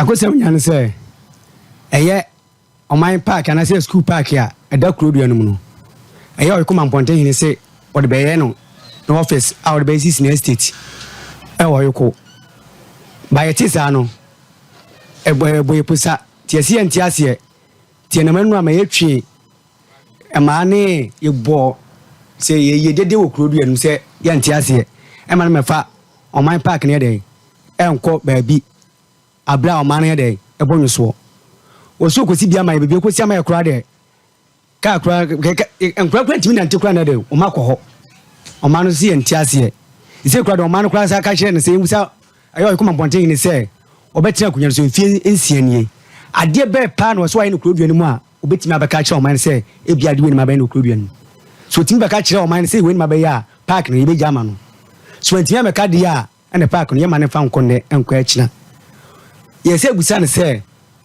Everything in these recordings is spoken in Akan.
Akosɛm nya ne sɛ ɛyɛ ɔman park anaasɛ school park a ɛda kuro dua no mu no, ɛyɛ Ɔyeko Mampɔnten hene se ɔde bɛyɛ no ne office a ɔde bɛyɛ sisi ne estate ɛwɔ Ɔyeko. Ba yɛte saa no, ɛbɔ ɛbɔ yɛ posa nti yɛsi yɛnte aseɛ nti ɛnam ɛno ama yɛtwe ɛmaa ne yɛbɔ sɛ yɛyɛ dede wɔ kuro dua no mu sɛ yɛnte aseɛ ɛma no mɛfa ɔman park no yɛ dɛn ɛnkɔ baabi abere a ɔman no yɛ dɛn ɛbɔ nwosoɔ. Wɔso kɔsi bi ama yɛ baabi ɛkɔsi ama yɛ koraa deɛ kaa koraa kɛkɛ nkora koraa ntumi nante koraa na deɛ ɔma kɔ hɔ. Ɔman no so yɛ nte aseɛ sɛ koraa deɛ ɔman no koraa sa ka kyerɛ no sɛ yɛmmusa ɛyɛ Ɔyeko Mampɔnten hene sɛ ɔbɛtena akonnwa no so mfie 6 nie. Adeɛ bɛɛ paa na ɔsɛ wayɛ no kuro dua no mu a obɛtumi abɛka akyerɛ ɔman no sɛ ebi adeɛ wei na mabɛyɛ no kuro dua no mu. So ɔtumi bɛka kyerɛ ɔman no sɛ wei na mabɛyɛ a park no yɛbɛgya ama no. So antumi amɛka deɛ a ɛna park no yɛma no mfa nkɔ nnɛ nkɔ akyina. Yɛsɛ abusa no sɛ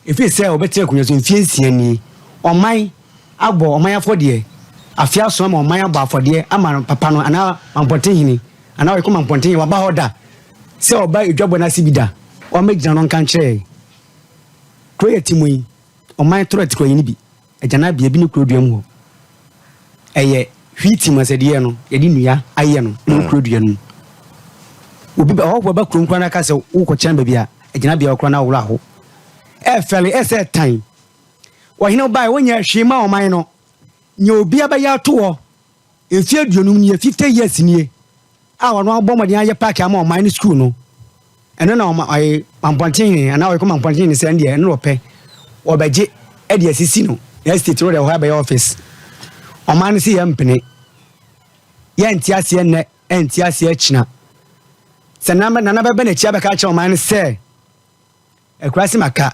ɛfiri sɛ ɔbɛtena akonnwa so mfie 6 nie, ɔman abɔ ɔman afɔdeɛ afe aso ama ɔman abɔ afɔdeɛ ama no papa no anaa Mampɔnten hene anaa Ɔyeko Mampɔnten hene waba hɔ da sɛ ɔba edwabɔ no ase bi da ɔmmɛgyina no nka nkyerɛ yɛn. Kuro yɛ te mu yi, ɔman toro atikɔ yi no bi, agyanabea bi ne kuro dua mu hɔ. Ɛyɛ hwiiti mu asɛdeɛ no, yɛde nnua ayɛ no na ɛwɔ kuro dua no mu. Obi ba ɔhɔhoɔ ba kurom koraa na aka sɛ wokɔkyɛn baabi a agyinabea wɔ koraa na worɔ aho. Ɛfɛle, ɛsɛ ɛtan. Ɔhene bae, wonyɛ hwee ma ɔman no. Nea obi abɛyɛ ato hɔ mfeɛ 50 nie, 50 years nie, a ɔno abɔ mmɔden ayɛ park ama ɔman no sukuu no. Ɛno na ɔma ɔyɛ Mampɔnten hene anaa ɔyɛ kɔ Mampɔnten hene sɛ ɛndeɛ ɛno na ɔpɛ. Ɔbɛgye ɛde asisi no na estate no deɛ hɔ abɛyɛ office. Ɔman no sɛ yɛmpene. Yɛnte aseɛ nnɛ, ɛnte aseɛ kyena. Sɛ nana nana bɛbɛ n'akyi abɛka akyerɛ ɔman no sɛ akura se maka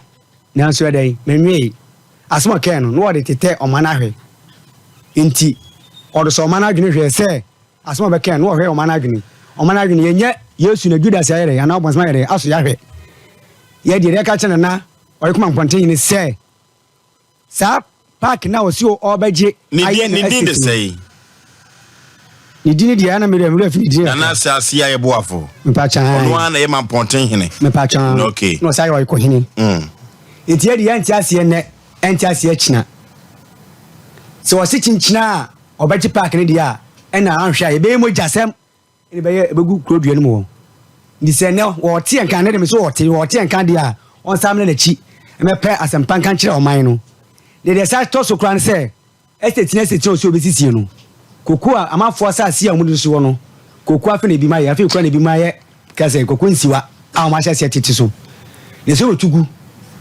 nanso ɛdɛn menwee. Asɛm a ɔkae no na wɔde tetɛ ɔman ahwɛ. Nti ɔde sɔ ɔman adwene hwɛɛ sɛ asɛm a ɔbɛkae no na wɔhwɛ ɔman adwene. Ɔman adwene yɛnyɛ Yesu na Judas ayɛ dɛn anaa ɔbɔnsam ayɛ dɛn aso yɛahwɛ. Yɛ deɛ yɛka kyerɛ nana Ɔyeko Mampɔnten hene sɛ saa park na ɔsi ɔbɛgye Ne ayɛ din no ne din de estate no. sɛn? Ne din deɛ ɛna mmerɛ mmerɛ fi ne din Nana Asase a yɛboafo. Mpatwa. Ɔno ara na ɛyɛ Mampɔnten hene. Mepatwa. Okay. Na ɔsan yɛ Ɔyeko hene. Nti yɛ deɛ yɛnte aseɛ nnɛ, ɛnte aseɛ kyena. Sɛ ɔse kyenkyena a ɔbɛgye park no deɛ a, ɛna anhwɛ a yɛbɛyɛ mogyasɛm ɛna ɛbɛyɛ ɛbɛgu kuro dua no mu hɔ. Nti sɛ nnɛ wɔte yɛn nka, nnɛ de me so wɔte, wɔte yɛn nka deɛ a, ɔnsan mmra n'akyi mmɛpɛ asɛmpa nka nkyerɛ ɔman no. Na deɛ ɛsan tɔ so koraa ne sɛ, estate ne estate na ɔsɛ ɔbɛsisie no, koko a amanfoɔ asase a wɔde soɔ no, koko afei na ebi ma yɛ, afei koraa na ebi ma yɛ ka sɛ koko nsiwa a wɔn ahyɛ aseɛ tete so. Na sɛ wɔtu gu,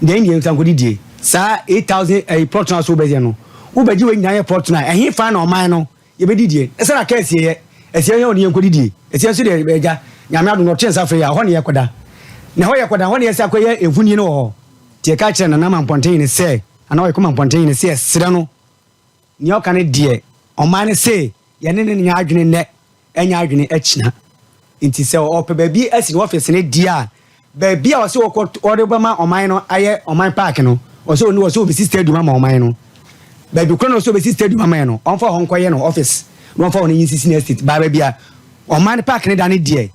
deɛ ɛndeɛ nsa nkɔdi die. Saa 8,000 ɛyi plot no a so wobɛyɛ no, wobɛgye wei nyinaa yɛ plot no a, ɛhe fa na ɔman no yɛbɛdi die? Ɛsɛ na ka asie yɛ, asie yɛ ɔne yɛnkɔdi die. Asie nso deɛ agya, Nyame adom no ɔtwe nsa frɛ yɛ a, ɛhɔ ne yɛkɔda. Na ɛhɔ yɛkɔda, ɛhɔ ne yɛsɛ akɔyɛ mfunie no wɔ hɔ. Nti yɛka kyerɛ Nana Mampɔnten hene sɛ, anaa Ɔyeko Mampɔnten hene sɛ yɛsrɛ no, nea ɔka no deɛ, ɔman no se yɛne no nyɛ adwene nnɛ, ɛnyɛ adwene akyina. Nti sɛ ɔpɛ baabi asi ne ɔfese no deɛ a, baabi a ɔse ɔkɔ ɔde bɛma ɔman no ayɛ ɔman park no, ɔsɛ ɔni ɔsɛ ɔbɛsi stadium ama ɔman no. Baabi korɔ na ɔsɛ ɔbɛsi stadium ama yɛ no, ɔmfa hɔ nkɔyɛ no office na ɔmfa hɔ no nyi nsisi ne estate. Baa baabi a ɔman park no da no deɛ,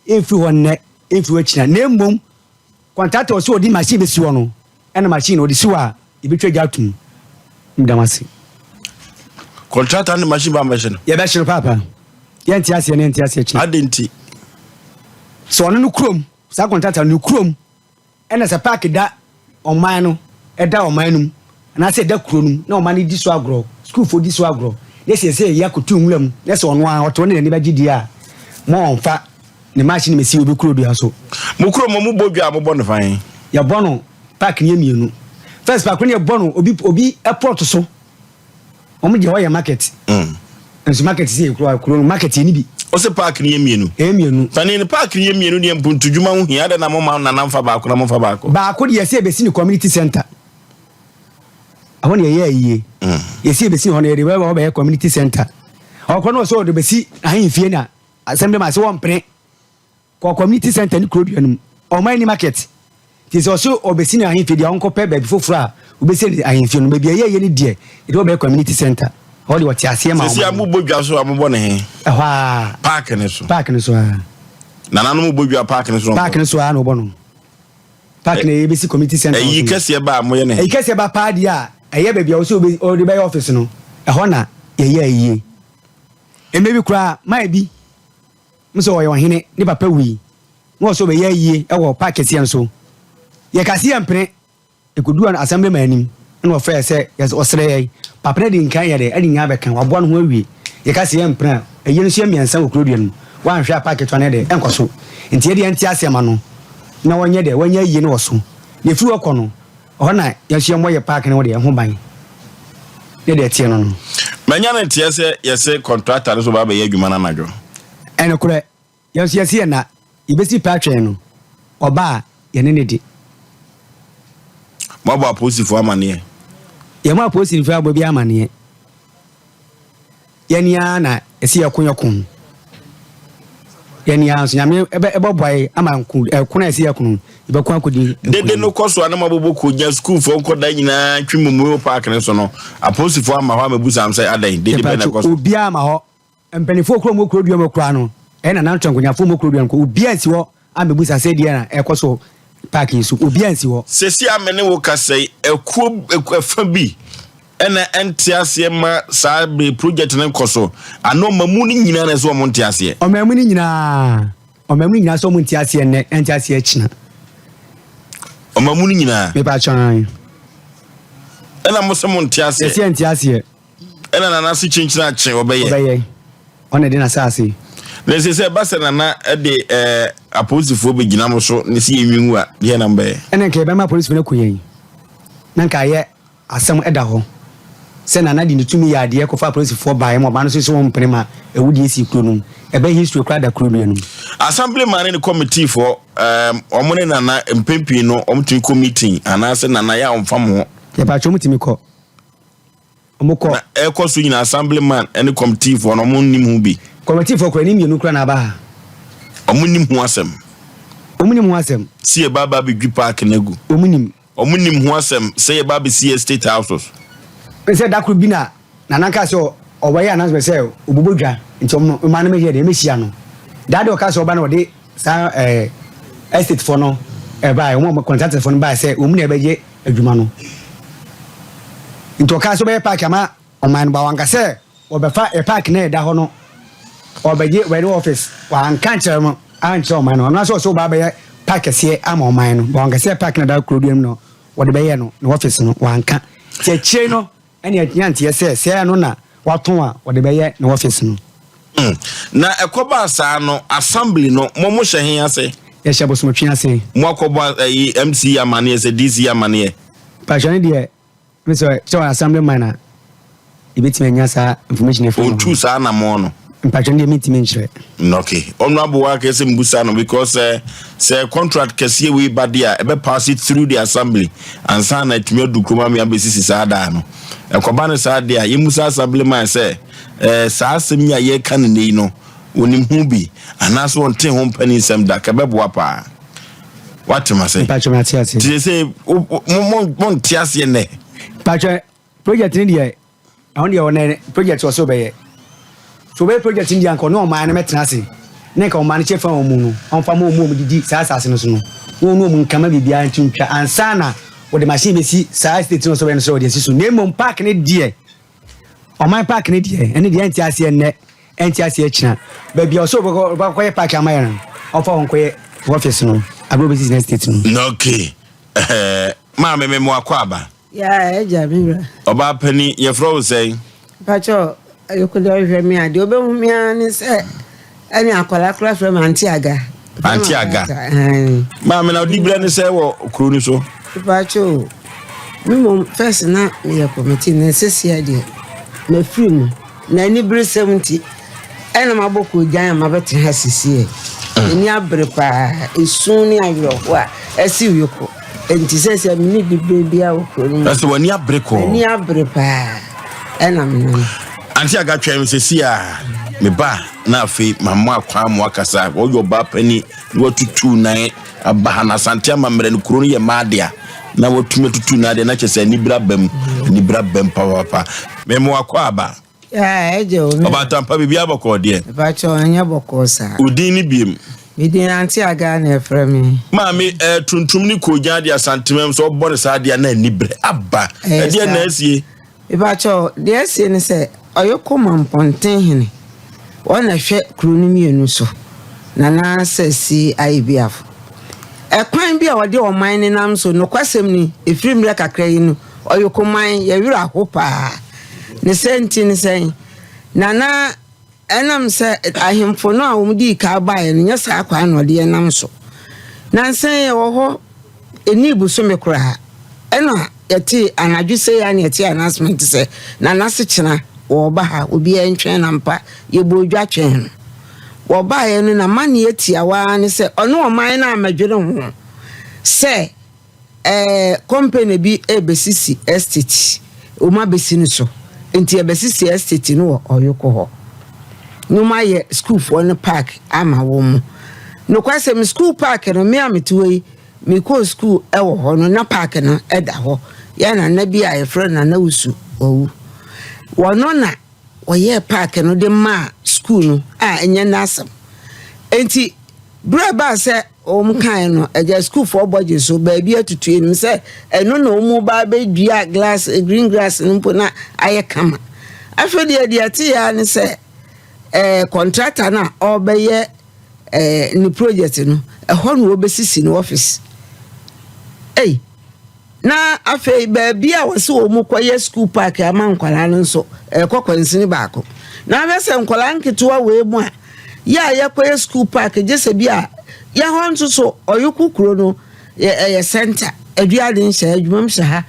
ɛmfiri hɔ nnɛ, ɛmfiri hɔ akyina. Na mmom, kɔntrata ɔsɛ ɔde machine bɛsi hɔ no, ɛna machine ɔde si hɔ a, yɛbɛtwa gya atom. Meda mo ase. Kɔntrata ne machine ba mbɛhye no. Yɛbɛhye no paapa. Yɛnte aseɛ ne yɛnte aseɛ kyena. Ade nti. Sɛ ɔno no kurom, saa kɔntrata no kurom, ɛna sɛ park da ɔman no, ɛda ɔman no mu, anaasɛ ɛda kuro no mu, na ɔman no di so agorɔ, sukuufoɔ di so agorɔ, na sɛ yɛsɛ yɛyi akɔto nwura mu, na sɛ ɔno ara ɔte hɔ ne n'ani bɛgye deɛ a, ma ɔmfa ne machine mɛsi obi kuro dua so. Mo kurom mo bɔ dwa a mobɔ no fan? Yɛbɔ no park no yɛ mmienu. First park no yɛbɔ no obi obi plot so. Wɔn deɛ hɔ yɛ market. Nso market si yɛ kuro kuro no market yɛ ni bi. Ɔsɛ park no yɛ mmienu. Ɛyɛ mmienu. Panin no park no yɛ mmienu deɛ mpuntudwuma ho hia adɛn na mo ma nana nfa baako na mo nfa baako. Baako deɛ yɛsɛ yɛbɛsi no community center. Ɛhɔ na yɛyɛ ayie. Yɛsi yɛbɛsi hɔ no yɛde bɛba hɔ bɛyɛ community center. Ɔkɔ no ɔsɛ ɔde bɛsi ahemfie na asɛm bɛma sɛ wɔmpene. Kɔ community center ne kuro dua no mu. Ɔman ni market. Nti sɛ ɔso ɔbɛsi ne ahemfie deɛ ɔnkɔ pɛ baabi foforɔ a ɔbɛsi ne ahemfie no. Baabi a ɛyɛ yɛ no deɛ yɛde hɔ bɛyɛ community center. Hɔ deɛ ɔte aseɛ ma Sisi ɔman a no. mobɔ dwa so a mobɔ ne he? Ɛhɔ a. Park ne so. Park ne so a. Nananom bɔ dwa park ne so. Park ne so a na ɔbɔ no. Park na yɛbɛsi community center. Ɛyi kɛseɛ ba a moyɛ ne. Ɛyi kɛseɛ ba paa deɛ a ɛyɛ baabi a wɔsɛ wɔde bɛyɛ office no, ɛhɔ na yɛyɛ ayie. Mmerɛ bi koraa maa bi mo sɛ ɔyɛ ɔhene ne papa wui na wɔsɛ ɔbɛyɛ ayie wɔ park kɛseɛ no so. Yɛka se yɛmpene. Ɛkɔduu assemblyman anim na ɔfrɛɛ sɛ ɔsrɛ yɛn. Papa no adi nkan yɛ dɛ adi nkan abɛka, waboa ne ho awie. Yɛka sɛ yɛmpene a, ayie no nso yɛ mmiɛnsa wɔ kuro dua no mu. Woanhwɛ a park ketewa no yɛ dɛ ɛnkɔ so. Nti yɛde yɛnte aseɛ ma no na ɔnyɛ dɛ wanya ayie no wɔ so. Na ɛfiri hɔ kɔ no, ɛhɔ na yɛn nso yɛmmɔ yɛ park no ho deɛ ho ban. Ne deɛ ɛteɛ no no. Manya no nteɛ sɛ yɛse contractor no sɛ ɔba abɛyɛ adwuma no anadwo. Ɛnokorɛ. Yɛn nso yɛse yɛn na yɛbɛsi pɛ atwɛn no, ɔba a, yɛne no di. Moabɔ apolisifoɔ amaneɛ? Yɛmmɔ apolisifoɔ abɔ biara amaneɛ. Yɛn ara na ɛsɛ yɛko yɛko no. Yɛn ara nso Nyame ɛbɛboa yɛ ama nko ɛko na ɛsɛ yɛko no yɛbɛko akɔdi. Dede no kɔ so a na moabobɔ kogya sukuufoɔ nkɔda nyinaa twe Memorial Park no so no, apolisifoɔ amma hɔ ammɛbusa mo sɛ adɛn, dede bɛn na ɛkɔ so? Obiara amma hɔ. Mpanimfoɔ kuro mu kuro dua mu koraa no, ɛyɛ Nana Ntra Nkonyafoɔ mu kuro dua no kɔ, obiara nsi hɔ ammɛbusa sɛ deɛ na ɛkɔ so park yi so, obiara nsi hɔ. Seesei a me ne wo kasa yi, akuo ɛfa bi na ɛnte aseɛ ma saa bere project no nkɔ so, anaa ɔmamu no nyinaa na ɛsɛ wɔn nte aseɛ? Ɔmamu no nyinaa, ɔmamu no nyinaa sɛ wɔn nte aseɛ nnɛ, ɛnte aseɛ kyena. Ɔmamu no nyinaa? Mepa kyɛw. Ɛna mo sɛ mo nte aseɛ? Yɛsɛ yɛnte aseɛ. Ɛna Nana se kyinkyin akye ɔbɛyɛ. Ɔbɛyɛ. Ɔna ɛde n'asaase. Na ɛsɛ sɛ ɛba sɛ Nana de ɛɛ apolisifoɔ bɛgyina mo so ne sɛ yɛnwi ngu a, deɛ na mobɛyɛ? Ɛna nka yɛbɛma apolisifoɔ no aku yɛn. Na nka ayɛ asɛm ɛda hɔ sɛ Nana de ne tumi yɛ adeɛ kɔfa apolisifoɔ baeɛ ma ɔbaa no nso sɛ wɔmpene ma awudie sii kuro no mu. Ɛbɛyɛ history koraa da kuro dua no mu. Assemblyman ne ne committee foɔ ɛɛm wɔn ne Nana mpɛn pii no wɔtumi kɔ meeting anaasɛ Nana yɛ a ɔmfa mo ho? Yɛpakyɛ wɔtumi kɔ. Ɔmo kɔ. Na ɛkɔ so nyinaa assembly man ne committee foɔ no ɔmo nnim ho bi. Committee foɔ koraa ne mmienu koraa na aba ha. Ɔmo nnim ho asɛm. Ɔmo nim ho asɛm. Se yɛba aba abɛdwi park no agu. Ɔmo nim. Ɔmo nim ho asɛm sɛ yɛba abɛsi estate houses. Sɛ da koro bi na Nana kaa sɛ ɔbɛyɛ announcement sɛ ɔbɛbɔ dwa nti ɔmo mmaa no mɛyɛ deɛ mɛhyia no. Daa deɛ ɔkaa sɛ ɔba na ɔde Saa ɛɛ estate foɔ no ɛbaeɛ, wɔn a contractors foɔ no baeɛ sɛ wɔn na ɛbɛyɛ adwuma no. Nti ɔkaa sɛ ɔbɛyɛ park ama ɔman no, ba wanka sɛ ɔbɛfa ɛ park na ɛda hɔ no ɔbɛgye ɔbɛyɛ ne office. Wanka ankyerɛ no ankyerɛ ɔman no. Ɔno ara sɛ ɔsɛ ɔba abɛyɛ park kɛseɛ ama ɔman no, ba wanka sɛ park na ɛda kuro dua mu no wɔde bɛyɛ no ne office no wanka. Nti akyire no Ɛnneɛ yɛatumi anteɛ sɛ, sɛ ɛno na watɔn a ɔde bɛyɛ ne office no. Mm. Na ɛkɔbaa saa no, assembly no, mo mo hyɛ he ase? Yɛhyɛ bosomtwe ase. Mo akɔbɔ ayi MC amaneɛ sɛ DC amaneɛ? Mpakyɛ no deɛ, me sɛ sɛ ɔyɛ assembly man a, yɛbɛtumi anya saa information afiri ne hɔ. Ɔntuu saa anamɔn no? Mpakyɛ no deɛ mentumi nkyerɛ. Okay. Honourable wa kɛ sɛ mbusa no because sɛ sɛ contract kɛseɛ wei ba deɛ a ɛbɛ pass it through the assembly ansa na atumi adu kurom ame abɛsisi saa daa no. Ɛkɔba no saa deɛ a yɛmmusa assembly man sɛ eh, saa asɛm yi a yɛreka no nnɛ yi no wɔnim ho bi anaasɛ wɔnte ho mpani nsɛm da ka ɛbɛboa paa. Wate ma sɛ? Mpakyɛ mate aseɛ. Nti sɛ monte aseɛ nnɛ. Mpakyɛ project no deɛ Ɛho deɛ ɔnɛ project ɔsɛ ɔbɛyɛ. So ɔbɛyɛ project no deɛ anka ɔne ɔman no mɛtena ase na nka ɔman no kyɛfa wɔn mu no ɔmfa ma wɔn a wɔdidi saa asase no so no na wɔne wɔn nkama biribiara nto ntwa ansa na wɔde machine bɛsi saa estate no ɔsɛ ɔbɛyɛ no sɛ ɔde asi so na mmom park no deɛ ɔman park no deɛ ɛne deɛ ɛnte aseɛ nnɛ ɛnte aseɛ kyena baabi a ɔsɛ ɔbɛkɔyɛ park ama yɛ no ɔmfa wɔn nkɔyɛ office no abere ɔbɛsi estate no. Okay. Maame me mo akɔ aba. Yaa agya me wura. Ɔbaa panin, yɛfrɛ wo sɛn? Mpakyɛ Yokoda hwehwɛ me a, deɛ wobɛhu me ara ne sɛ ɛne akwadaa koraa frɛ me Auntie Aga. Auntie Aga. Maame na ɔdi berɛ ne sɛ wɔ kuro no so? Mpakyɛ o, me mmom first na meyɛ kɔmiti na sesia deɛ mafiri mu. Na aniberesɛm nti, ɛna mabɔ koogyan a mabɛtena ha sisiɛ. M'ani abere paa, esu ne awerɛhoɔ a asi weko. Enti sɛsɛ menni diberɛ biara wɔ kuro no mu. Ɛsɛ w'ani abere kɔɔ. M'ani abere paa, ɛna menam. Ante Aga twɛn me sɛsi a meba na afei mamma akwan mo akasa. Wɔyɛ ɔbaa panin na watutu nan aba ha na Asante amammerɛ no kuro no yɛ mmaa dea na watumi atutu nan deɛ na kyerɛ sɛ anibere aba mu anibere aba mu papaapa. Mema wakɔ aba. Ɔbaatampa biribiara bɔkɔɔ deɛ. Mepakyɛw ɛnyɛ bɔkɔɔ saa. Wo din ne biem. Me din Auntie Agaa na ɛfrɛ me. Maame, eh, tuntum ne koogyan de Asantemam sɛ ɔbɔ no saa deɛ na anibrɛ aba. Ɛyɛ Ɛdeɛ na saa. asie? Mepakyɛw, deɛ asie ne sɛ Ɔyoko Mampɔnten hene, wɔn na ɛhwɛ kuro no mmienu so, Nana Sɛsi Ayebiafo. Ɛkwan bi a wɔde ɔman no nam so, nokwasɛm ni, ɛfiri mmerɛ kakra yi no, Ɔyoko man, yɛn werɛ aho paa. Ne sɛ nti ne sɛn? Nana Ɛnam sɛ ahemfo no a wɔdii kan baeɛ no, nyɛ saa kwan na ɔde yɛn nam so. Nansa yi yɛwɔ hɔ, ɛnnii bosome koraa, ɛna yɛtee anadwo sei ara na yɛtee announcement sɛ Nana Sekyena wɔreba ha, obiara ntwɛn no ampa, yɛbɔɔ dwa twɛn no. Wɔbaeɛ no, n'amanneɛ tiawa ara ne sɛ ɔne ɔman no ammɛdwene ho sɛ Ɛɛ company bi rebɛsisi estate, wɔn abɛsi no so, nti yɛbɛsisi estate no wɔ Ɔyoko hɔ. Na wɔn ayɛ sukuufoɔ no park ama wɔn. Nokwasɛm, sukuu park no, me a mete hɔ yi, mekɔɔ sukuu wɔ hɔ no, na park no da hɔ. Yɛn nana bi a yɛfrɛ no Nana Wusu, wawu. Wɔno na wɔyɛɛ park no de maa sukuu no a ɛnyɛ n'asɛm. Enti, berɛ a ɛbaa sɛ Wɔkae no, agya sukuufoɔ bɔ gye so, baabi atutu yɛnim sɛ ɛno na wɔn ba abɛdua glass, green grass no mpo na ayɛ kama. Afei deɛ deɛ ɛte yɛ ara ne sɛ ɛɛ kɔntrata no a ɔrebɛyɛ ɛɛ ne project no, ɛhɔ na wɔbɛsisi ne office. Ei! Na afei baabi a wɔse wɔn kɔyɛ school park ama nkwadaa no nso ɛkɔ kwansini baako. Na ahwɛ sɛ nkwadaa nketewa wei mu a yɛ a yɛkɔyɛ school park gye sɛ bi a yɛ hɔ nso so ɔyoko kuro no yɛ ɛyɛ center aduade nhyɛ adwuma mu hyɛ ha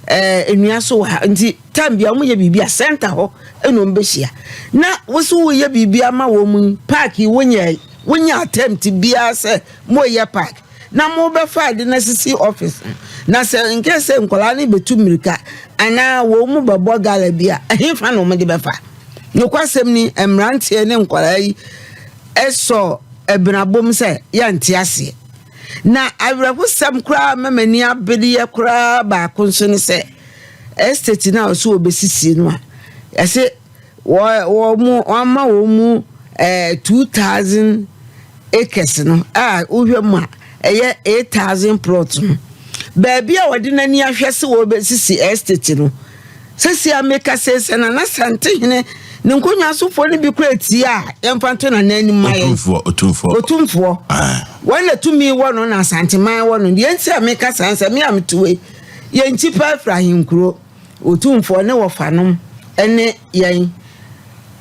ɛɛ nnua so wɔ ha nti time bi a wɔn yɛ biribi a center hɔ ɛna wɔn bɛhyia na wosi woyɛ biribi ama wɔn yi park yi wonyɛ wonyɛ attempt biara sɛ mo yɛ park. na mobɛfa ade no asisi office no, na sɛ nkɛ sɛ nkwadaa no bɛtu mmirika anaa wɔn mu bɛbɔ gala bi a, ɛhefa na wɔde bɛfa? Nokwasɛm ni, mmeranteɛ ne nkwadaa yi sɔ abinabom sɛ yɛnte aseɛ. Na awerɛhosɛm koraa ma m'ani abereɛ koraa baako nso ne sɛ, estate no a ɔsɛ wɔbɛsisie no a, yɛse Wɔ wɔn wɔama wɔn mu ɛɛ 2000 acres no a wohwɛ mu a ɛyɛ 8000 plot no. Baabi a wɔde n'ani ahwɛ sɛ wɔbɛsisi estate no, sɛsi a meka sɛ sɛ Nana Santehene ne nkonnwa sofoɔ no bi kora tie a yɛmfa nto Nana anim ma yɛn. Otumfoɔ, Otumfoɔ. Otumfoɔ. Wɔn na tumi wɔ no na Asanteman wɔ no. Deɛ nti a meka saa sɛ me a mete wei, yɛn nkyi paa firi ahenkuro. Otumfoɔ ne wɔfanom ne yɛn,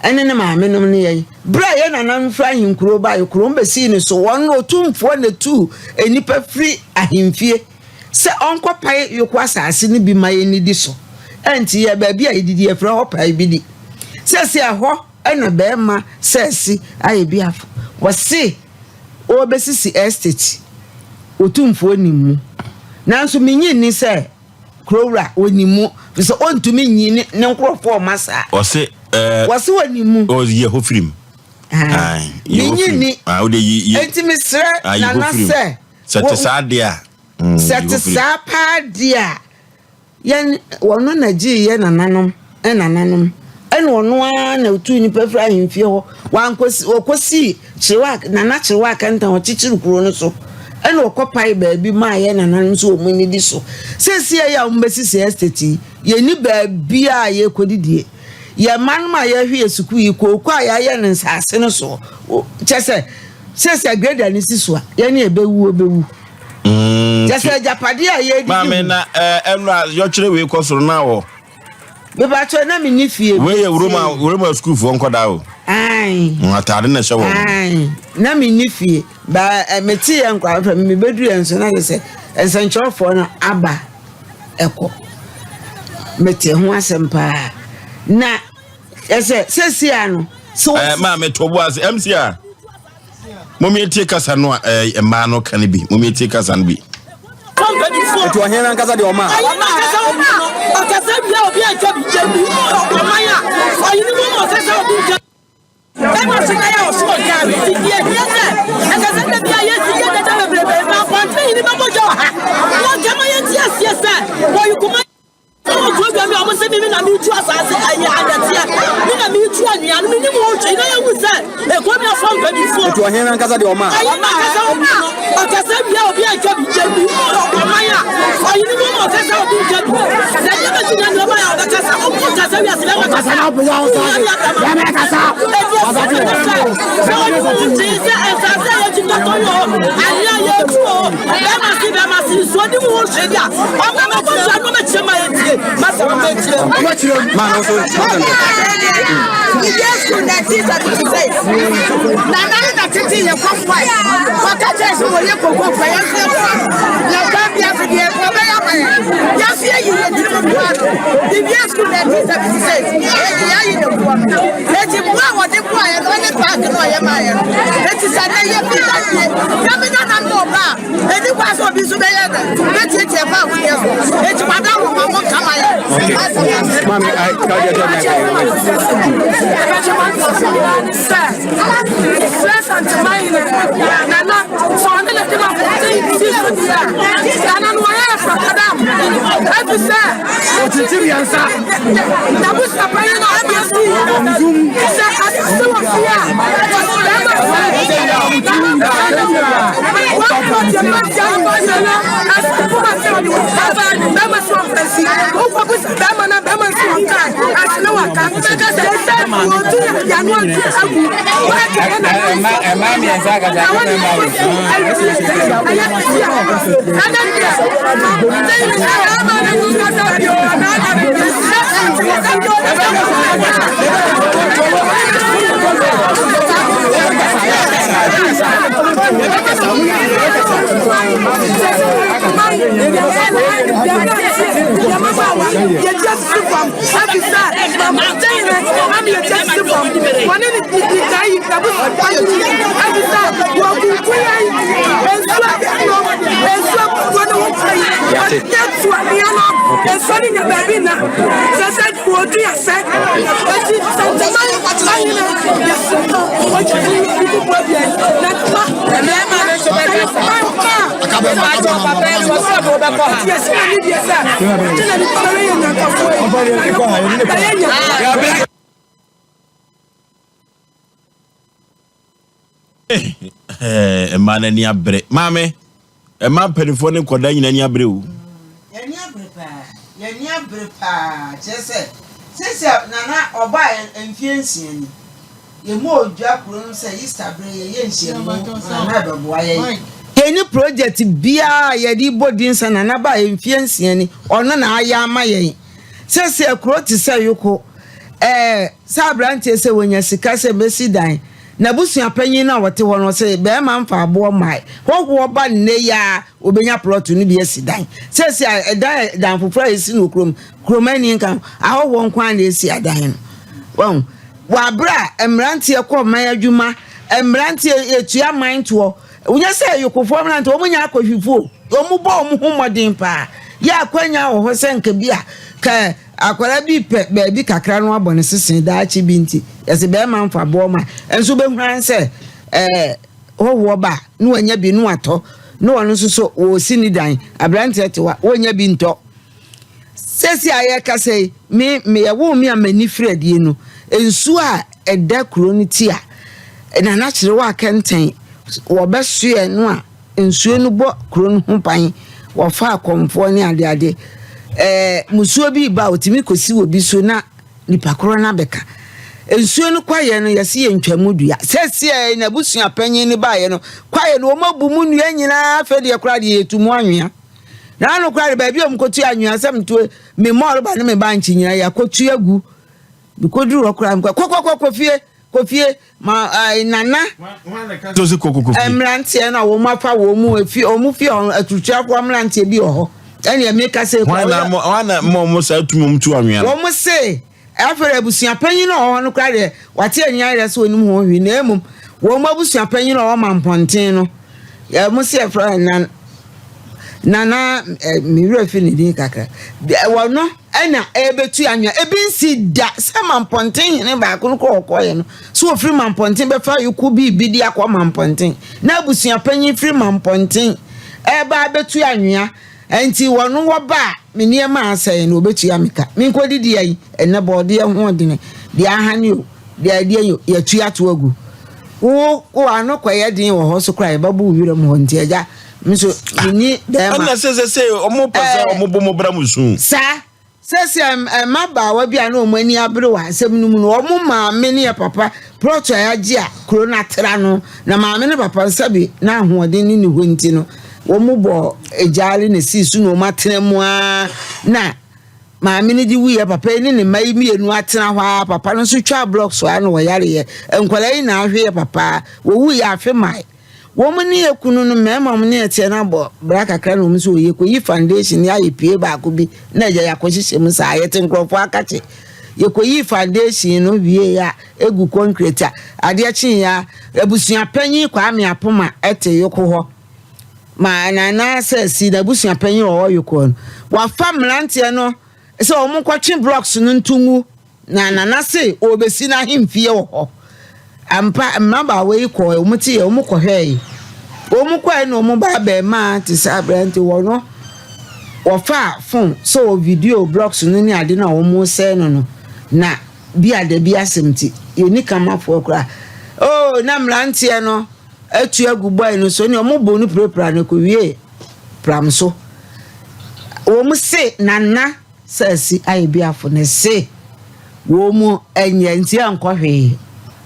ne ne maamenom ne yɛn. Berɛ a yɛn nananom firi ahenkuro baeɛ, kurom bɛsii no so, wɔn no Otumfoɔ na tuu nnipa firi ahemfie sɛ ɔnkɔpae yoko asase no bi ma yɛnnidi so. Ɛnti yɛ baabi a yɛdidi yɛfrɛ hɔ pae bi di. Sɛsɛ ɛhɔ na bɛrima sɛsi ayɛ biafo. Wɔse wɔbɛsisi estate, Otumfoɔ nim mu. Nanso menye nni sɛ Kurowura, ɔnim mu, firi sɛ ɔntumi nyi ne ne nkurɔfoɔ mma saa. Ɔse ɛɛ. Wɔse ɔnim mu. Ɔyi ɛhɔ firi mu. Menyi nni. Enti mesrɛ Nana sɛ. Sɛ te saa deɛ a. Sɛ te saa paa deɛ a, yɛn ɔno na gyee yɛn nananom nananom ɛna ɔno ara na ɔtuu nnipa firi ahemfie hɔ. Wankɔsi ɔkɔsii Kyerewa Nana Kyerewa Akantan ɔkyekyere kuro no so ɛna ɔkɔpae baabi maa yɛn nananom nso wɔn ani di so. Seesei yi a wɔbɛsisi estate yi, yɛnni baabi a yɛrekɔdidie. Yɛn mma nom a yɛrehwɛ yɛn sukuu yi, kooko a yɛayɛ no nsaase no so, kyɛ sɛ seesei grader no si so a, yɛne ɛbɛwu ɔbɛwu. Mm, Kyɛ sɛ agyapadeɛ a yɛredidi Maame na ɛnura yɔkyerɛ wei kɔ soro na wɔ. Mepakyɛw na menni fie. Wei yɛ Roma Roma sukuufoɔ nkɔdaa o. Ae. Ataade na ɛhyɛ wɔn. Ae. Na menni fie. Ba eh, mete yɛ nkwa fɛ mebɛduru yɛ nso na kyerɛ sɛ nsɛnkyerɛwfoɔ no aba ɛkɔ. Mete ho asɛm paa. Na ɛsɛ sɛsi a no. So eh, maame to bo ase MC a. Momie kasa no a eh, mmaa no ka no bi. Momie tie kasa no bi. Eti ɔhene no ankasa deɛ ɔma. Ɔhene no ankasa ɔma. Ɔkasa bia obi anka bi yɛ bi ɔman a ɔhene mu ma ɔkasa obi nka. Bɛma so na yɛ ɔso ɔka ti deɛ hia sɛ ɛsɛ sɛ da bia yɛsi yɛ dada bebrebe na akwankyerɛ hene bɛbɔ dwa wɔ ha. Wɔn kama yɛnti aseɛ sɛ wɔyi kuma. Sɛ wɔn kurodua mi a wɔn sɛ mimi na metu asase ɛyɛ adɛteɛ mi na metu. anwea no menim ho hwee na yɛhu sɛ ɛkɔmi afa mpanimfoɔ. Nti ɔhene no ankasa deɛ ɔmaa. Ɔhene no ankasa ɔmaa no ɔkasa wie a obi anka bi yɛni ɔman a ɔhene mu ma ɔkasa obi nka bi na deɛ bɛsi na nneɛma a ɔbɛkasa ɔmo kasa wie ase bɛma kasa sɛ ɔne mu tee sɛ ɛsase a yɛtumi tɔtɔ wɔ hɔ anwea yɛtu wɔ hɔ bɛma se bɛma se nsuo ne mu ho hwee bi a ɔma bɛbɔ so ano bɛkyerɛ ma yɛtie masa ma bɛkyerɛ Ma no nso Yesu 1976 Nana no na tete yɛ kɔfoa wɔka kyerɛ sɛ wɔyɛ koko fa yɛn so yɛfoa na kwan bia so deɛ wɔbɛyɛ ama yɛn yɛso yɛyi yɛ tirim boa no bibia school 1976 eti yɛayi ne boɔ no eti boa a wɔde boa yɛ no ɔne paaki no ɔyɛ maa yɛ no eti sɛ ne yɛ bi da wie na me nana no ɔba a ɛni kwa sɛ obi nso bɛyɛ dɛ bɛtiatia fa ahodeɛ so eti wada wɔ ma mo nkama yɛ. Maame, ai, ka deɛ deɛ deɛ Mmaa no ani abere. Maame, mmaa mpanimfoɔ ne nkwadaa nyinaa ani abere o. Yɛn ani abere paa. Yɛn ani abere paa. Kyerɛ sɛ, seesei Nana ɔbaa mfeɛ nsia ni. Yɛmu odwa kuro no sɛ Easter bere yɛyɛ nhyiamu na Nana ɛbɛboa yɛn. Yɛnni project biara a yɛde bɔ din sɛ Nana baa mfeɛ nsia ni, ɔno na ayɛ ama yɛn. Seesei kuro te sɛ Yoko, ɛɛ sɛ aberanteɛ sɛ wɔnya sika sɛ mɛsi dan, n'abusua panyin no a ɔte hɔ no ɔse bɛrima mfa aboɔ mmae, hɔhoɔ ba nnɛ yi ara ɔbɛnya plot no bi asi dan. Seesei a ɛdan dan foforɔ a yɛsi no wɔ kurom, kurom ani nka ho, ahɔhoɔ nko ara na ɛsi adan no. Wahu? Wɔ abere a mmeranteɛ kɔ man adwuma, mmeranteɛ yɛtua man toɔ, nyɛ sɛ yokofoɔ mmeranteɛ, wɔn nyɛ akɔhwifoɔ, wɔn bɔ wɔn ho mmɔden paa. Yɛ akwanya wɔ hɔ sɛ nka bi a, ka akwadaa bi pɛ baabi kakra no abɔ ne sese daakye bi nti, yɛsɛ bɛrima mfa boɔ ma, nso bɛhura sɛ ɛɛ hɔhoɔ ba na wanya bi no atɔ, na wɔn nso so wɔresi ne dan, aberanteɛ te hɔ a wɔnya bi ntɔ. Seesei a yɛrekasa yi, me meyɛwoo me a m'ani firi adie no, nsuo a ɛda kuro no ti a Nana Kyerewa Kɛntɛn wɔbɛsoɛ no a nsuo no bɔ kuro no ho ban, wɔfa akɔmfoɔ ne adeade. Ɛɛ musuo bi reba a ɔtumi kɔsi wɔ bi so na nipa korɔ no abɛka. Nsuo no kwaeɛ no yɛse yɛntwa mu dua. Seesei n'abusua panyin no baeɛ no, kwaeɛ no wɔabu mu nnua nyinaa afei deɛ koraa deɛ yɛtu mu anwea. Na ano koraa de baabi a wɔkɔtua anwea sɛ meto me mɔɔreba ne me bankye nyinaa yɛakɔtua agu. Mekɔduru hɔ koraa mekɔ kɔkɔkɔ kɔ fie kɔ fie ma ɛɛ nana mmeranteɛ no a wɔn afa wɔn mu efi wɔn fie hɔ atutuafoɔ mmeranteɛ bi wɔ hɔ ɛnna meka sɛ. Wɔn na wɔn na wɔn saa tumi wɔn tu anwea no. Wɔn se Afei abusua panyin a ɔwɔ hɔ no koraa deɛ, wate ani ayerɛ sɛ onim ho hwee, na mmom wɔn abusua panyin a ɔwɔ Mampɔnten no, wɔn se yɛfrɛ no Nana, Nana, eh, me werɛ fi ne din kakra. Wɔno ɛna ɛbɛtu anwea. Ebi nsi da sɛ Mampɔnten hene baako no kɔ ɔkɔɔeɛ no, sɛ ofiri Mampɔnten bɛfa ayoko biribi de akɔ Mampɔnten, na abusua panyin firi Mampɔnten ɛreba abɛtu anwea. Ɛnti wɔno wɔba a, me nneɛma a asɛe no wɔbɛtua me ka. Menkɔdidi ayi, ɛnnɛ bɔɔdeɛ ho ɔdene, deɛ ahane o, Deɛ ɛdeɛ yɛtu ato agu. Wo wo ano kɔyɛ den wɔ hɔ so koraa yɛbɛbo wo wiram hɔ nti agya me nso menni bɛrima. Ɛna sɛ sɛ sɛ ɔmo pɛ sɛ ɔmo bɔ mo bra mo su. Saa sɛsɛ mmabaawa bi a na wɔn ani abere wɔ asɛm no mu no wɔn maame ne yɛ papa plɔt a yɛagye a kuro no atra no na maame ne papa nsa bi na ahoɔden ne ne hɔ nti no wɔn bɔ egyaare na esii so na wɔn atena mu ara na Maame no de wuiɛ, papa yi ne ne mma yi mmienu atena hɔ ara, papa no nso twaa blɔk so ara na wɔyareɛ. Nkwadaa yi na ahweɛ papa, wɔwuiɛ afe mae. Wɔn ne yɛ kunu no mmarima wɔn ne ɛteɛ no abɔ bra kakra na wɔn nso wɔyɛ kɔyi foundation ne ayɛ pie baako bi na agya yɛakɔhyehyɛ mu saa yɛte nkurɔfoɔ akakye. Yɛkɔyii foundation no wie a egu concrete a adeɛ kyeeɛ a abusua panyin Kwame Apoma te Yoko hɔ. ma Nana Sɛsi n'abusuapanyin a ɔwɔ Yokoɔ no, wafa mmeranteɛ no sɛ wɔn nkɔtwe blocks no nto ngu na Nana se ɔrebɛsi n'ahemfie wɔ hɔ. Ampa, mmabaawa yi kɔɔ, wɔn te yɛ, wɔn kɔhwɛɛ. Wɔn kɔɛ na wɔn ba abɛɛmaa te sɛ aberante wɔ no, wɔfaa phone sɛ wɔ video blocks no ne ade no a wɔn resɛe no no, na bi a dabi asɛm ti, yɛnni kamafoɔ koraa. Oh, na mmeranteɛ no atu agu bɔe no so ne wɔn bɔ no pirapira no kowie pram so. Wɔn se Nana Sasi ayɛ biafo ne se wɔn nyɛ nti ɛnkɔ hwee.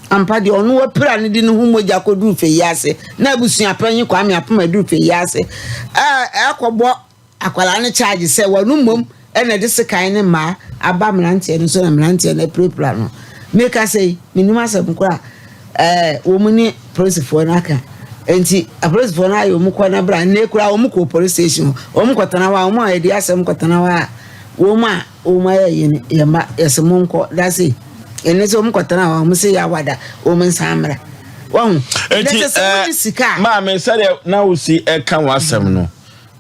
Ampa deɛ ɔno wapira no de ne ho mogya kɔduru fɛ yi ase na abusua panyin Kwame Apem aduru fɛ yi ase ɛkɔbɔ Akwadaa no charge sɛ wɔn mmom na ɛde sekan ne mmaa aba mmeranteɛ no so na mmeranteɛ no apirapira no. Meka sɛ yi, menim asɛm koraa ɛɛ wɔn ne polisifoɔ no aka. Nti apolisifoɔ no ayɛ wɔn kɔ na bra nnɛ koraa wɔn kɔ police station hɔ. Wɔn kɔtena hɔ a wɔn a yɛde asɛm kɔtena hɔ a wɔn a wɔn ayɛ yɛ no yɛ mma yɛsɛ mo nkɔ dase. Ɛnɛ sɛ wɔn kɔtena hɔ a wɔn sɛ yɛ awada wɔn nsan mmra. Wɔn. Eti ɛɛ maame sɛdeɛ na wosi ɛka wɔn asɛm no.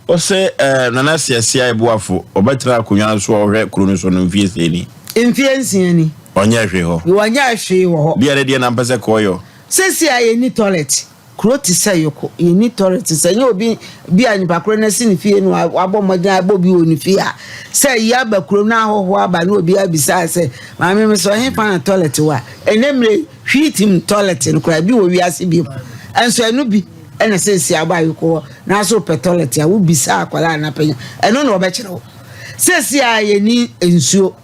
Ose eh, Nana Siasia Eboafo, ɔbɛtena akonnwa no so a ɔhwɛ kuro no so no mfie sɛn ni? Mfie nsia ni. Ɔnyɛɛ hwee hɔ. Wɔnyɛɛ hwee wɔ hɔ. Deɛ ne deɛ na mpɛ sɛ kɔɔyɔ. Seesei a yɛnni tɔlɛt. Kuro te sɛ Yoko, yɛnni tɔlɛt. Sɛ ɛnyɛ obi bi a nipa korɔ no asi ne fie na wabɔ mmɔden abɔ bi wɔ ne fie a, sɛ ayi aba kurom na ahɔhoɔ aba na obi abisa sɛ, Maame mesrɛ wo, hefa na tɔlɛt wɔ a? Ɛnnɛ mmerɛ yi, hwiitim tɔlɛt no koraa, ebi wɔ wiase bio. Nso ɛno bi. Ɛna seesei abɔ ayoko hɔ na so wopɛ toilet a wobisa akwadaa anaa panyin ɛno na ɔbɛkyerɛ wo. Seesei a yɛni nsuo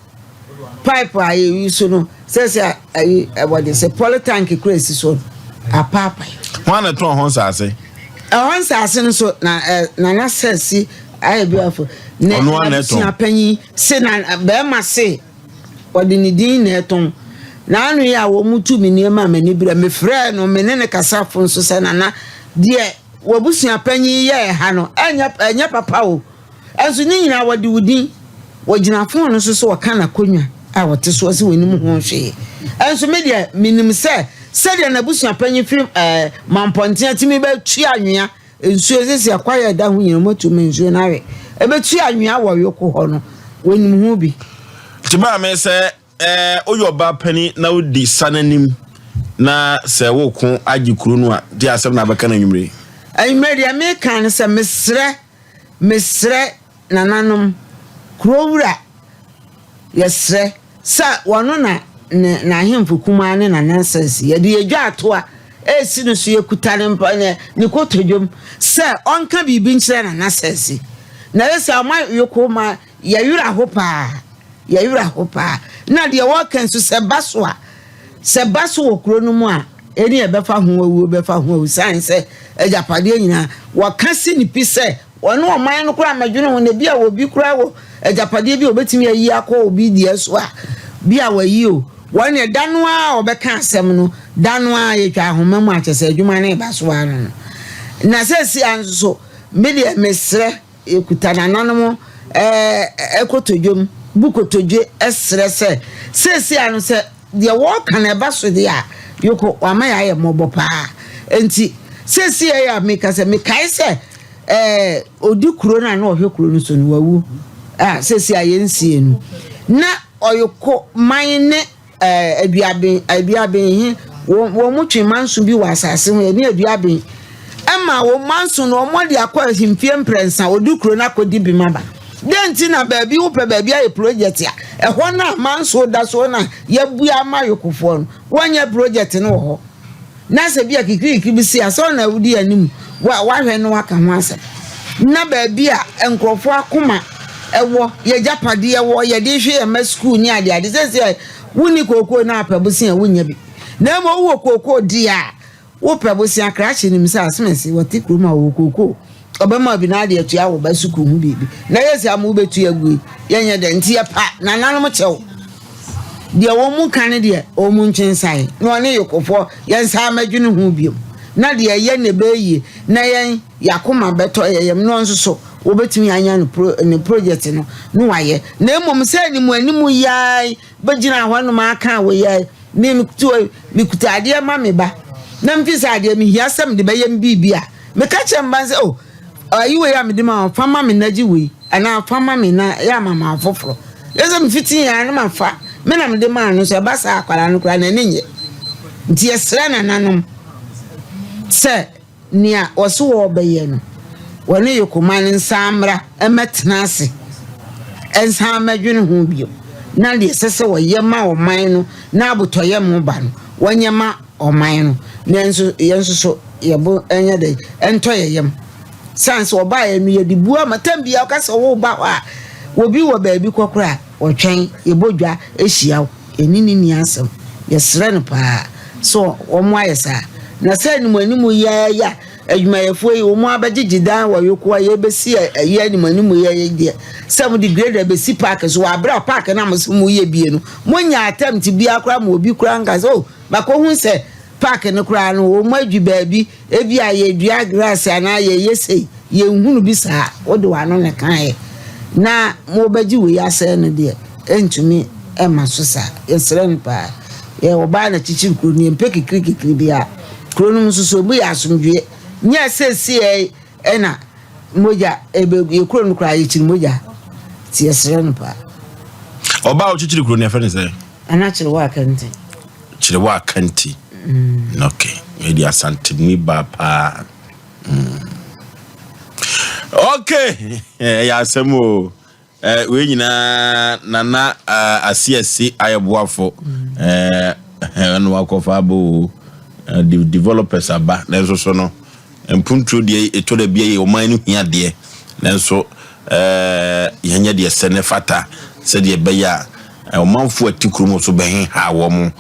pipe a yɛyi so no seesei a ayi wɔde sɛ polytank kura esi so no apaapae. Hwan na ɛtɔn ho nsaase? Ɛhɔ nsaase no so na ɛ nana sɛsi ayɛ bi afɔ ne abusua panyin se na bɛrima se. Ɔde ne din na ɛtɔn. N'ano yi a wɔtu me nneɛma a m'ani bere a mefrɛɛ no me ne no kasa fon so sɛ Nana, deɛ w'abusua panyin yɛɛ ha no, ɛnyɛ ɛnyɛ papa o. Ɛnso ne nyinaa wɔde wo din. Wɔgyina fon no so sɛ wɔka n'akonnwa a ɔte soɔ sɛ wɔnim ho hwee. Ɛnso me deɛ menim sɛ sɛdeɛ n'abusua panyin firi ɛɛ Mampɔnten atumi bɛtua anwea Nsuo, seesei akwaeɛ a ɛda ho nyinaa wɔatu ma nsuo no awe. Ɛbɛtu anwea wɔ Yoko hɔ no, wɔnim ho bi. Nti maame sɛ ɛɛ woyɛ ɔbaa panin na wodi sa n'anim na sɛ woko agye kuro no a deɛ asɛm na abɛka no anwummere. Anwummere deɛ meka ne sɛ mesrɛ mesrɛ nananom kuro wura yɛsrɛ Sɛ wɔno na ne n'ahemfo kumaa ne n'anansɛnsi, yɛde yɛn dwaatoa resi no so, yɛkuta ne mpa ne ne kotodwom sɛ ɔnka biribi nkyerɛ n'anansɛnsi. Na ɛyɛ sɛ ɔma yoko ma yɛwerɛ ho paa, yɛwerɛ ho paa. Na deɛ wɔka nso sɛ ba so a, sɛ ba so wɔ kuro no mu a, ɛne ɛbɛfa ho awuo bɛfa ho awu sane sɛ agyapadeɛ nyinaa wɔka si ne pi sɛ Wɔne ɔman no koraa mmɛdwene ho, na ebia obi koraa wɔ agyapadeɛ bi a ɔbɛtumi ayi akɔ obi deɛ so a, bi a wayi o. Wɔn deɛ, da no ara a wɔbɛka asɛm no, da no ara yɛtwa ahoma mu a, kyerɛ sɛ adwuma no reba so ara no no. Na seesei ara nso so, me deɛ mesrɛ, yɛkuta nananom ɛɛ kotodwom, bu kotodwe srɛ sɛ, seesei ara no sɛ Deɛ wɔka no ɛba so deɛ a, Yoko, wama yɛayɛ mmɔbɔ paa. Enti, seesei yi a meka sɛ, mekae sɛ ɛɛ ɔdi kuro no a na ɔhwɛ kuro no so no, wawu a seesei a yɛnsie no. Na Ɔyoko man ne ɛɛ Aduaben, Aduaben he, wɔn wɔn twe manso bi wɔ asase ho, ɛne Aduaben. Ɛma wɔn manso no, wɔde akɔ ahemfie mprɛnsa, ɔdi kuro no akɔdi bem aba. Dɛn nti na baabi wopɛ baabi ayɛ project a, ɛhɔ no a manso da so na yɛabue ama ayokofoɔ no, wɔnyɛ project no wɔ hɔ? Na sɛ bi a kikirikiri bi si a, sɛ ɔna wodi anim, wahwɛ na waka ho asɛm. Na baabi a nkurɔfoɔ akoma ɛwɔ, yɛgyapadeɛ wɔ, yɛde hwɛ yɛn mma sukuu ne adeade. Sɛsɛ wonni kookoo na apɛ bosea a, wonnya bi. Na mmom wowɔ kookoo deɛ a, Wopɛ bosea krakye nim sɛ asomasi wɔte kurom a wɔwɔ kookoo ɔbɛma obi na ade atua wo ba sukuu ho biribi na yɛ sɛ ama wobɛtu agu yi yɛnyɛ dɛ nti yɛpa nananom kyɛw deɛ wɔn mu ka ne deɛ wɔn mu ntwe nsae na wɔne yokofoɔ yɛn nsa mɛdwene ho biom na deɛ ɛyɛ na ɛbɛyɛ yie na yɛn yakoma bɛtɔ yɛn yam na wɔn nso so wɔbɛtumi anya ne pro ne project no na wayɛ na mmom sɛ animu animu yɛn bɛgyina hɔnom aka a wɔyɛ Me mekuta adeɛ ma me ba na mefi sɛ adeɛ mehia sɛ mede bɛyɛ me biribi a, meka kyerɛ me ba sɛ, oh, ayi wei a mede ma wo, fa ma me na gye wei, anaa fa ma me na yɛ ama ma foforɔ. Yɛ sɛ mefiti yɛn ano mafa, me na mede maa no, sɛ ɛba saa akwadaa no koraa n'ani nyɛ. Nti yɛsrɛ nananom sɛ Nea wɔse wɔrebɛyɛ no, wɔne Yokoma no nsan mmra mmɛtena ase nsan mmɛdwene ho bio, na deɛ ɛsɛ sɛ wɔyɛ ma ɔman no na abotɔyam ba no, wɔnyɛ ma ɔman no. Nanso yɛn nso so yɛn bo nyɛ dɛ ntɔ yɛn yam. Sane sɛ ɔbaeɛ no yɛde bu ama tam biara ɔka sɛ woba hɔ a, obi wɔ baabi kɔ koraa a, ɔtwɛn, yɛbɔ dwa hyia wo. Yɛne no nni asɛm. Yɛsrɛ no paa sɛ wɔmmoa yɛ saa. Na sɛ animuanimu yi ara yi a adwumayɛfoɔ yi wɔn abɛgyegye dan wɔ Yokoa yɛbɛsi ayi animuanimu yi ara yi deɛ, sɛ mode grader bɛsi park so wɔ aberɛ a park no a mose moyɛ bie no, monnya attempt biara koraa ma obi koraa nka sɛ oh makɔhu sɛ Park no koraa no wɔn adwi baabi ebia yɛdua grass anaa yɛyɛ sei, yɛnhunu bi saa, wode w'ano na ɛkaeɛ na mobɛgye wei asɛe no deɛ ɛntumi mma so saa, yɛsrɛ no paa. Yɛ ɔbaa na kyekyere kuro no, yɛmpɛ kikirikikiri biara. Kuro no mu nso so emu yɛ asomdwoeɛ, nyɛ seesei ɛna mogya ɛbɛgu yɛ kuro no koraa yɛkyiri mogya, nti yɛsrɛ no paa. Ɔbaa a ɔkyekyere kuro no yɛfrɛ no sɛ? Ana Kyerewa Akante. Kyerewa Akante. Mm. Ok. Mede Asanteni baa paa. Mm. Ok. Ɛyɛ asɛm o. Eh, wei nyinaa nana uh, asiasi ayɛ boafo. Eh, ɛna wakɔfa aba o. Eh, de developers aba. Nanso so no, mpuntuo deɛ ɛtɔ da bi yɛ ɔman no hia deɛ. Nanso eh, yɛnyɛ deɛ sɛ ne fata sɛdeɛ ɛbɛyɛ a ɔmanfoɔ a ɛte kurom so bɛheha wɔn.